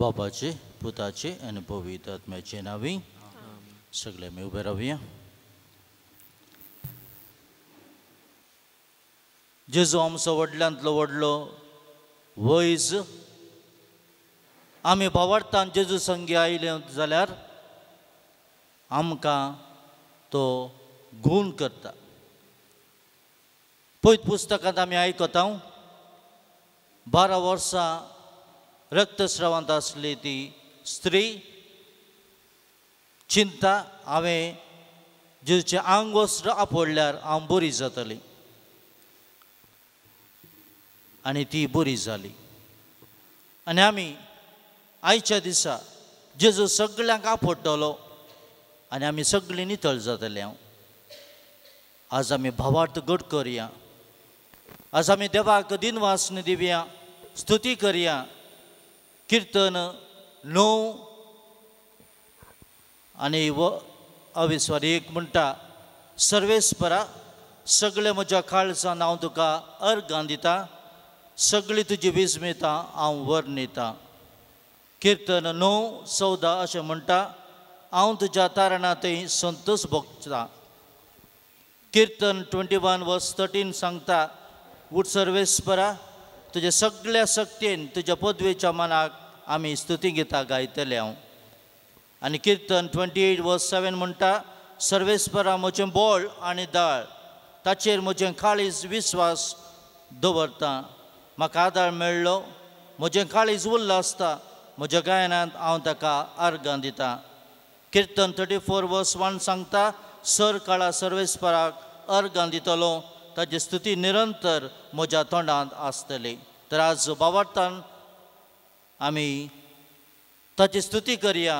बापाचे पुताचे आनी पवित्र आत्म्याचे नांवी सगळे आमी उबे रावया. जेजू आमचो व्हडल्यांतलो व्हडलो वैज. आमी भावार्थान जेजू संगी आयले जाल्यार आमकां तो गूण करता. पयत पुस्तकांत आमी आयकता 12 वर्सां रक्तस्रावांत आसली ती स्त्री चिंता हांवें जेजूचें आंगवस्त्र आपडल्यार हांव बरी जातली, आनी ती बरी जाली. आनी आमी आयच्या दिसा जेजू सगळ्यांक आपडटलो आनी आमी सगळीं नितळ जातले. हांव आज आमी भावार्थ घट करया, आज आमी देवाक दिनवासनी दिवया, स्तुती करया. किर्तन 9 आनी अविस्वार 1 म्हणटा, सर्वेस्परा सगळे म्हज्या काळजान हांव तुका अर्गां दिता, सगळी तुजी विस्मिता हांव वर्णिता. किर्तन 9:14 अशें म्हणटा, हांव तुज्या तारणांतय संतोष भोगता. किर्तन 21:13 सांगता, उठ सर्वेस्परा तुज्या सगळ्या शक्तीन तुज्या पदवेच्या मनाक आमी स्तुती गितां गायतले हांव. आनी किर्तन 28:7 म्हणटा, सर्वेस्परा म्हजें बोळ आनी दाळ, ताचेर म्हजें काळीज विस्वास दवरता, म्हाका आदार मेळ्ळो, म्हजें काळीज उल्ल आसता, म्हज्या गायनांत हांव ताका अर्गां दिता. किर्तन 34:1 सांगता, सर काळा सर्वेस्पराक अर्गां दितलो, ताची स्तुती निरंतर म्हज्या तोंडांत आसतली. तर आज भावार्थान आमी ताची स्तुती करया,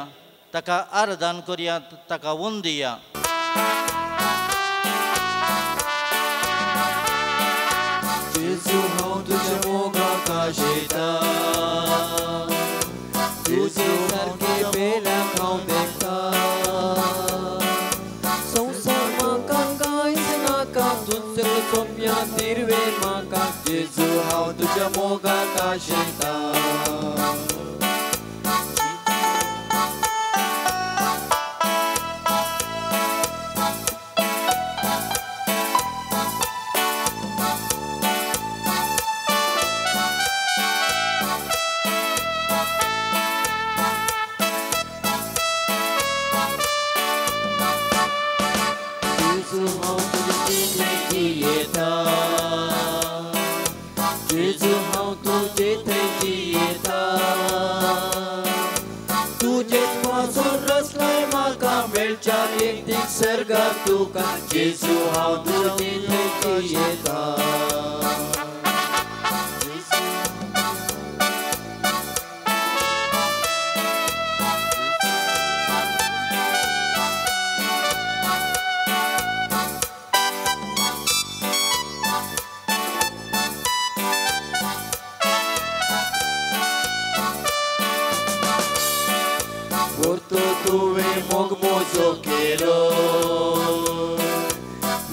ताका आराधन करया, ताका वंदिया. जेजू हांव तुज्या मोगाक आशेता, तुजे सारके पेल्याक हांव देखता, संवसार म्हाका कांयच नाका, तुजो सोंप्या तिरवे म्हाका, जेजू हांव तुज्या मोगाक आशेता. तुका जेजू हांव तुजे थंय जियेता. व्हरतो तुवें मोग म्हजो केलो,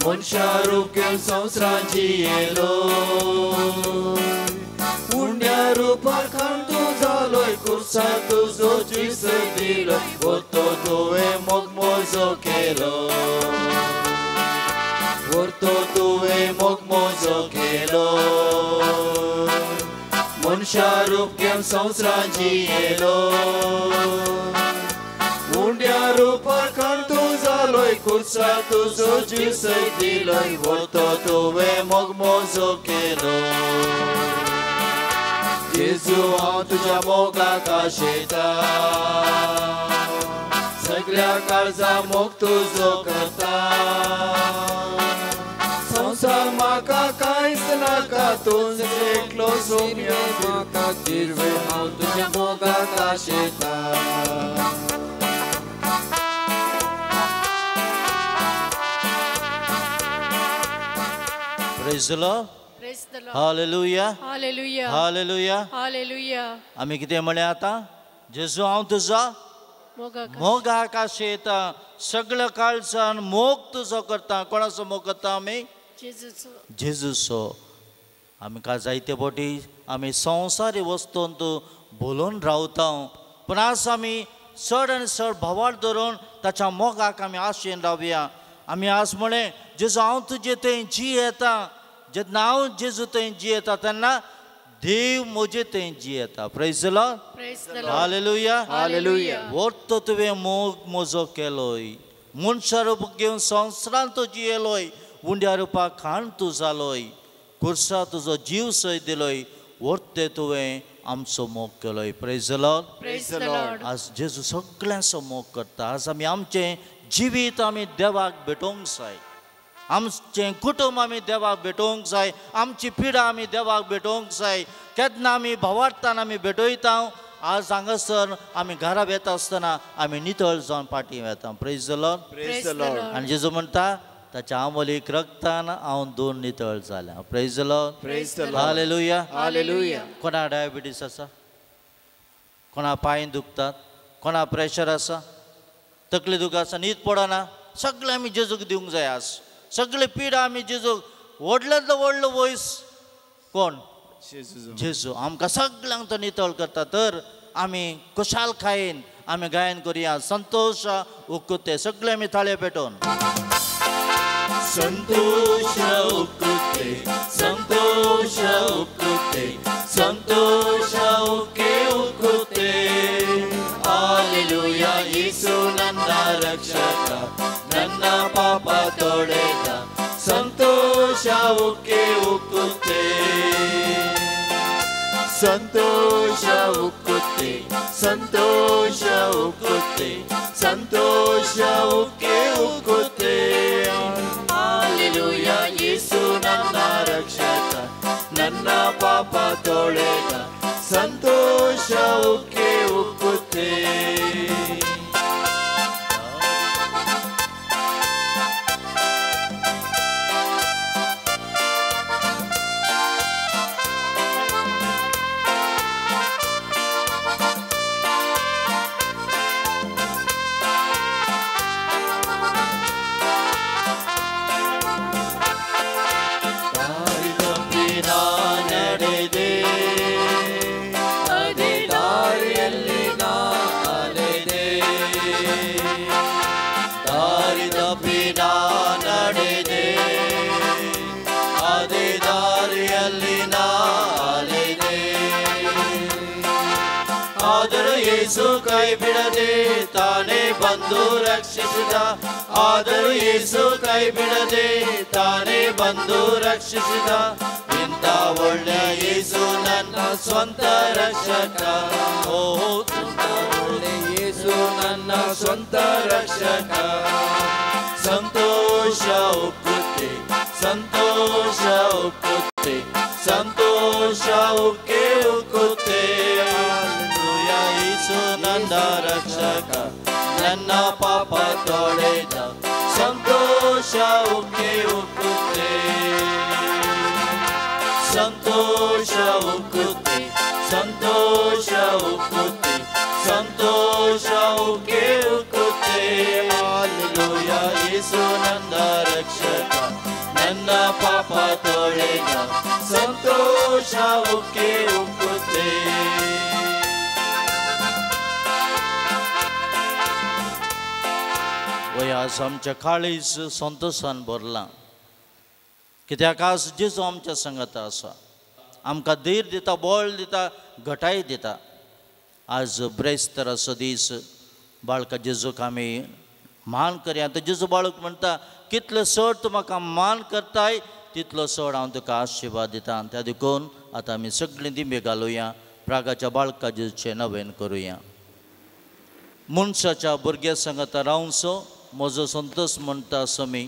मनशा रूप घेवन संवसारांत जियेलो, उंड्या रुपार खाण तूं जालोय, खुर्सार तुजो जीव दिलो, व्हरतो तुवें मोग म्हजो केलो, व्हरतो तुवें मोग म्हजो केलो, मनशा रूप घेवन संवसारांत जियेलो, उंड्या रुपार खाण तूं जालोय, खुर्सार तुजो जीव दिलोय, व्हरतो तुवें मोग म्हजो केलो. जेजू हांव तुज्या मोगाक आशेता, सगळ्या काळजा मोग तुजो करता, संवसार म्हाका कांयच नाका, तूंच एकलो सोम्या म्हाका, जिरवे हांव तुज्या मोगाक आशेता. Praise the Lord. Praise the Lord. Hallelujah. Hallelujah. Hallelujah. Hallelujah. आमी कितें म्हळें आतां? जेजू हांव तुजो मोगाक आशेता, सगळ्या काळजान मोग तुजो करता. कोणाचो मोग करता आमी? जेजूचो. जेजूचो. आमकां जायते फावटी आमी संवसारी वस्तूंत बोलोवन रावता. पूण आज आमी चड आनी चड भावार्थ धरून ताच्या मोगाक आमी आशेन रावया. आमी आज म्हळें जेजू हांव तुजे थंय जियेता. जेन्ना हांव जेजू थंय जियेता तेन्ना देव म्हजे थंय जियेता. Praise the Lord. Hallelujah. Hallelujah. वर्त तुवें मोग म्हजो केलोय, मनशा रूप घेवन संवसारांत तूं जियेलोय, उंड्या रुपाक खाण तूं जालोय, खुर्सा तुजो जीव सय दिलोय, वर्ते तुवें आमचो मोग केलोय. Praise the Lord. आज जेजू सगळ्यांचो मोग करता. आज आमी आमचें जिवीत आमी देवाक भेटोवंक जाय, आमचें कुटुंब आमी देवाक भेटोवंक जाय, आमची पिडा आमी देवाक भेटोवंक जाय. केन्ना आमी भावार्थान आमी भेटयता. आज हांगासर आमी घरा वेता आसतना आमी नितळ जावन फाटीं वेता. Praise the Lord. आनी जेजू म्हणटा ताच्या आमोलीक रक्तान हांव दोन नितळ जाल्या. Praise the Lord. Hallelujah. Hallelujah. कोणा डायबिटीस आसा, कोणा पांय दुखतात, कोणा प्रेशर आसा, तकली दुख आसा, न्हीद पडना, सगळें आमी जेजूक दिवंक जाय. आज सगळे पिडा आमी जेजूक, व्हडल्यांतलो व्हडलो वयस कोण? जेजू. आमकां सगळ्यांक तो नितळ करता. तर आमी खुशालकायेन आमी गायन करुया. संतोष उक्कुते सगळे आमी थाळे पेटोवन. संतोष उक्कुते, संतोष उक्कुते, संतोष उक्के उक्कुते. हालेलुया. ಯೇಸು ನನ್ನ ರಕ್ಷಕ, ನನ್ನ ಪಾಪ ತೊಳೆದ, ಸಂತೋಷ ಉಕ್ಕೆ ಉಕ್ಕುತ್ತೆ, ಸಂತೋಷ ಉಕ್ಕುತ್ತೆ, ಸಂತೋಷ ಉಕ್ಕುತ್ತೆ, ಸಂತೋಷ ಉಕ್ಕೆ ಉಕ್ಕುತ್ತೆ. ಹಾಲೆಲೂಯಾ. ಯೇಸು ನನ್ನ ರಕ್ಷಕ, ನನ್ನ ಪಾಪ ತೊಳೆದ, ಸಂತೋಷ ಉಕ್ಕೆ ಉಕ್ಕುತ್ತೆ. ಯೇಸು ಕೈ ಬಿಡದೆ ತಾನೇ ಬಂದು ರಕ್ಷಿಸಿದ, ಆದರೂ ಯೇಸು ಕೈ ಬಿಡದೆ ತಾನೇ ಬಂದು ರಕ್ಷಿಸಿದ. ಇಂಥ ಒಳ್ಳೆ ಯೇಸು ನನ್ನ ಸ್ವಂತ ರಕ್ಷಕ, ಓ ಒಳ್ಳೆ ಯೇಸು ನನ್ನ ಸ್ವಂತ ರಕ್ಷಕ. ಸಂತೋಷ ಉಕ್ಕುತ್ತೆ, ಸಂತೋಷ ಉಕ್ಕುತ್ತೆ, ಸಂತೋಷ ಉಕ್ಕೆ ಉಕ್ಕುತ್ತೆ. ಯೇಸು ನನ್ನ ರಕ್ಷಕ, ನನ್ನ ಪಾಪ ತೊಳೆದ, ಸಂತೋಷ ಉಕ್ಕೆ ಉಕ್ಕುತ್ತೆ, ಸಂತೋಷ ಉಕ್ಕುತ್ತೆ, ಸಂತೋಷ ಉಕ್ಕುತ್ತೆ, ಸಂತೋಷ ಉಕ್ಕೆ ಉಕ್ಕುತ್ತೆ. ಹಾಲೆಲೂಯಾ. ಯೇಸು ನನ್ನ ರಕ್ಷಕ, ನನ್ನ ಪಾಪ ತೊಳೆದ, ಸಂತೋಷ ಉಕ್ಕೆ ಉಕ್ಕುತ್ತೆ. वय आज आमच्या काळीज संतोशान भरलां, कित्याक आज जेजू आमच्या संगता आसा, आमकां धीर दिता, बळ दिता, घटाय दिता. आज ब्रेस्ताराचो दीस, बाळका जेजूक आमी मान करया. आतां जेजू बाळक म्हणटा कितलो चड तूं म्हाका मान करताय तितलो चड हांव तुका आशिर्वाद दिता. त्या देखून आतां आमी सगळीं दिंबे घालुया, प्रागाच्या बाळका जेजूचें नवेन करुया. मनशाच्या भुरग्या संगता रावचो म्हजो संतोष म्हणटा समी.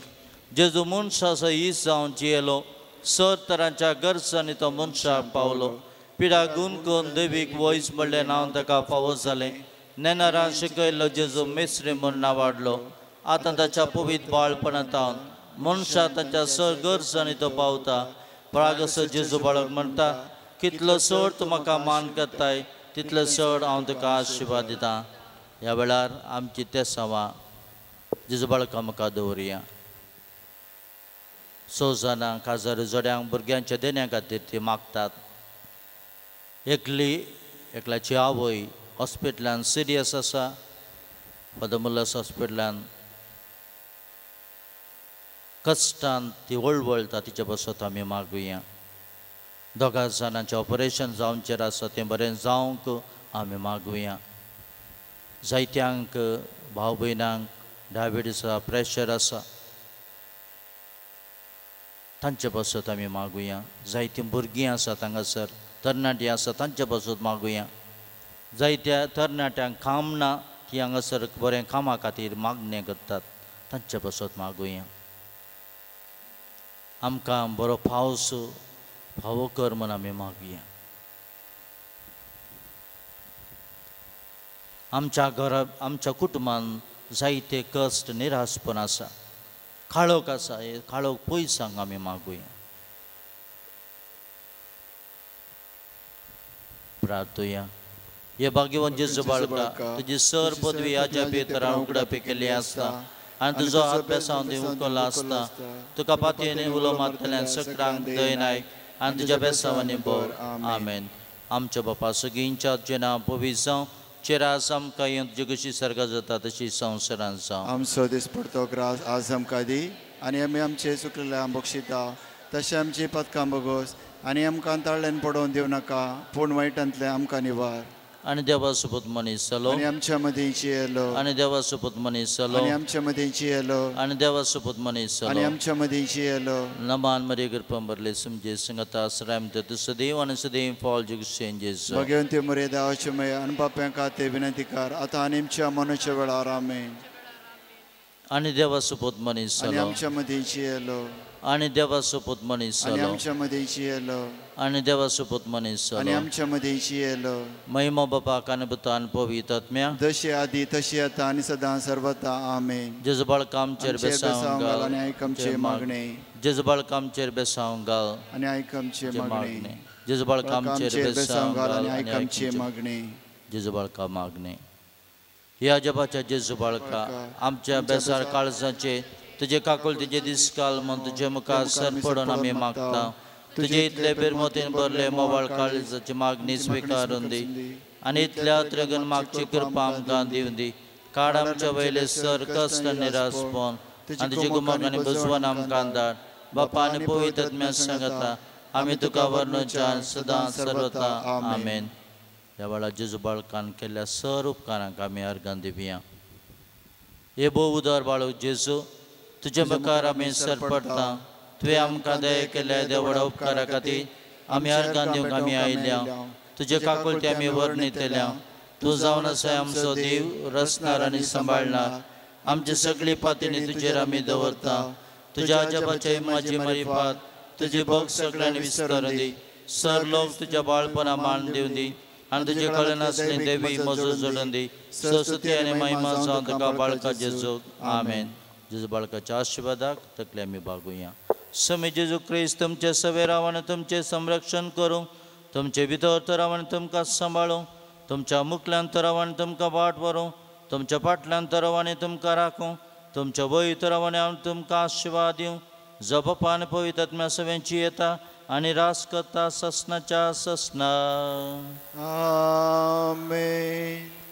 जेजू मनशाचो इस जावन जियेलो, सर तरांच्या गरजांनी तो मनशाक पावलो. पिडा गुणकून देवीक वयस म्हणलें नांव ताका फावो जालें. नेनारान शिकयल्लो जेजू मेस्त्री म्हूण नांवाडलो. आतां ताच्या पवित्र बाळपणांत मनशां ताच्या सर गरजांनी तो पावता. प्रागसो जेजू बाळक म्हणटा कितलो चड तूं म्हाका मान करताय तितलो चड हांव तुका आशिर्वाद दिता. ह्या वेळार आमची तेसांवां जेजू बाळका मुखार दवरुया. स जाणां काजार जोड्यांक भुरग्यांच्या देण्या खातीर ती मागतात. एकली एकल्याची आवय हॉस्पिटलान सिरियस आसा, पदमुल्लास हॉस्पिटलान कश्टान ती वळवळटा, तिचे पासत आमी मागुया. दोगा जाणांचें ऑपरेशन जावचें आसा तें बरें जावंक आमी मागुया. जायत्यांक भाव भयणांक डायबिटीस आसा, प्रेशर आसा, तांचे पासत आमी मागुया. जायतीं भुरगीं आसात हांगासर, तरणाटीं आसा, तांचे पासत मागुया. जायत्या तरणाट्यांक काम ना, ती हांगासर बरें कामा खातीर मागणें करतात, तांचे पासत मागुया. आमकां बरो पावस फावो कर म्हूण आमी मागुया. आमच्या घरा आमच्या कुटुंबान जायते कश्ट निराशपण आसा, काळोख आसा, हे काळोख पयसांक आमी मागुया. प्रार्थुया. हे भाग्यवंत जेजू बाळका, तुजी सर पदवी आज्या पेतरा उगडापी केल्ली आसता आनी तुजो हात बेसांव दिवंक आसता. तुका पातयेन उलो मारतल्यान सगळ्यांक दय नायक आनी तुज्या बेसांवांनी भर. आमेन. आमच्या बापा सगळींच्या तुजें नांव पवित्र जावं, चेरास आमकां येवन तुजी कशी सर्गां जाता तशी संवसारांत जावं. आमचो दिसपडतो ग्रास आज आमकां दी आनी आमी आमचे चुकलेल्या बक्षिता तशें आमची पदकां बगोस आनी आमकां ताळ्यान पडोवन दिवं नाका, पूण वायटांतलें आमकां निवार. आनी देवा सोबत मनीस जालो आनी आमच्या मदीं जियेलो आनी देवा सोबत मनीस जालो आनी आमच्या मदीं जियेलो आनी देवा सोबत मनीस आनी जालो. आमच्या मदीं जियेलो. नमान मरी कृपा भरले समजे संगता आसराम तू सदैव आनी सदैव फॉल जुगसेन जेजू. भगवंती मरे देवाचे मय आनी पाप्यां खातीर विनंती कर आतां आनी आमच्या मनाच्या वेळार. आमेन. आनी देवा सोबत मनीस आनी जालो आमच्या मदीं जियेलो आनी देवा सोबत मनीस आनी जालो आमच्या मदीं जियेलो आनी देवा सोबत मनीस आनी जालो. आमच्या मदीं जियेलो. महिमा बापाक आनी पुता आनी पवित्र आत्म्या जशी आदी तशी आतां आनी सदां सर्वता. आमेन. जेजू बाळका आमचेर आमचेर बेसांव बेसांव घाल घाल आनी आयक आमचें मागणें. जेजू बाळका आमचेर बेसांव घाल आनी आयक आमचें मागणें. जेजू बाळका आमचेर आमचेर बेसांव बेसांव घाल घाल आनी आयक आमचें मागणें. जेजू बाळका मागणें. ह्या जपाच्या जेजू बाळका आमच्या बेसार काळजाचे तुजे काकुळतेचे दीस काल म्हूण तुजे मुखार सर पडून आमी मागता. तुजे इतले बेरमोतीन भरले मोवाळ काळजाची मागणी स्विकारून दी आनी इतल्या त्रेगन मागची कृपा आमकां दिवन दी. काड आमच्या वयले सर कश्ट आनी निराशपण आनी तुजे गुमक आनी बुजवण आमकां धाड. बापा आनी पवित्र आत्म्या सांगता आमी तुका वर्णूच्या सदां सर्वता. आमेन. ह्या वेळार जेजू बाळकान केल्ल्या सर उपकारांक आमी अर्गां दिवया. हे भोव उदार बाळक जेजू, तुजे मुखार आमी सर पडटा. तुवें आमकां दया केल्ल्या देवडा उपकारा खातीर आमी अर्गां दिवंक आमी आयल्या. तुजे काकुळते आमी वर्णितल्या. तूं जावन आसा आमचो देव, रचणार आनी सांबाळणार. आमची सगळी पातणी तुजेर आमी दवरता. तुज्या अजापाचे म्हाजी मारिफात तुजी भोग सगळ्यांनी विस्तारून दी. सर लोक तुज्या बाळपणा मान दिवन दी आनी तुजे कडेन आसली देवी मजूर जोडून दी. सरस्वती आनी महिमा जावन तुका बाळका जेजूक. आमेन. जेजू बाळकाच्या आशिर्वादाक तकले आमी बागुया. स्वामी जेजू क्रिस्त तुमचे सवे रावन तुमचें संरक्षण करूं, तुमचे भितर तर रावन तुमकां सांबाळूं, तुमच्या मुखल्यान तर रावन तुमकां वाट व्हरूं, तुमच्या फाटल्यान तर रावन तुमकां राखूं, तुमच्या वय तर रावन हांव तुमकां आशिर्वाद दिवं. जो बापान पवित्र आत्म्या सगळ्यांची येता आनी रास करता ससनाच्या ससना. आमेन.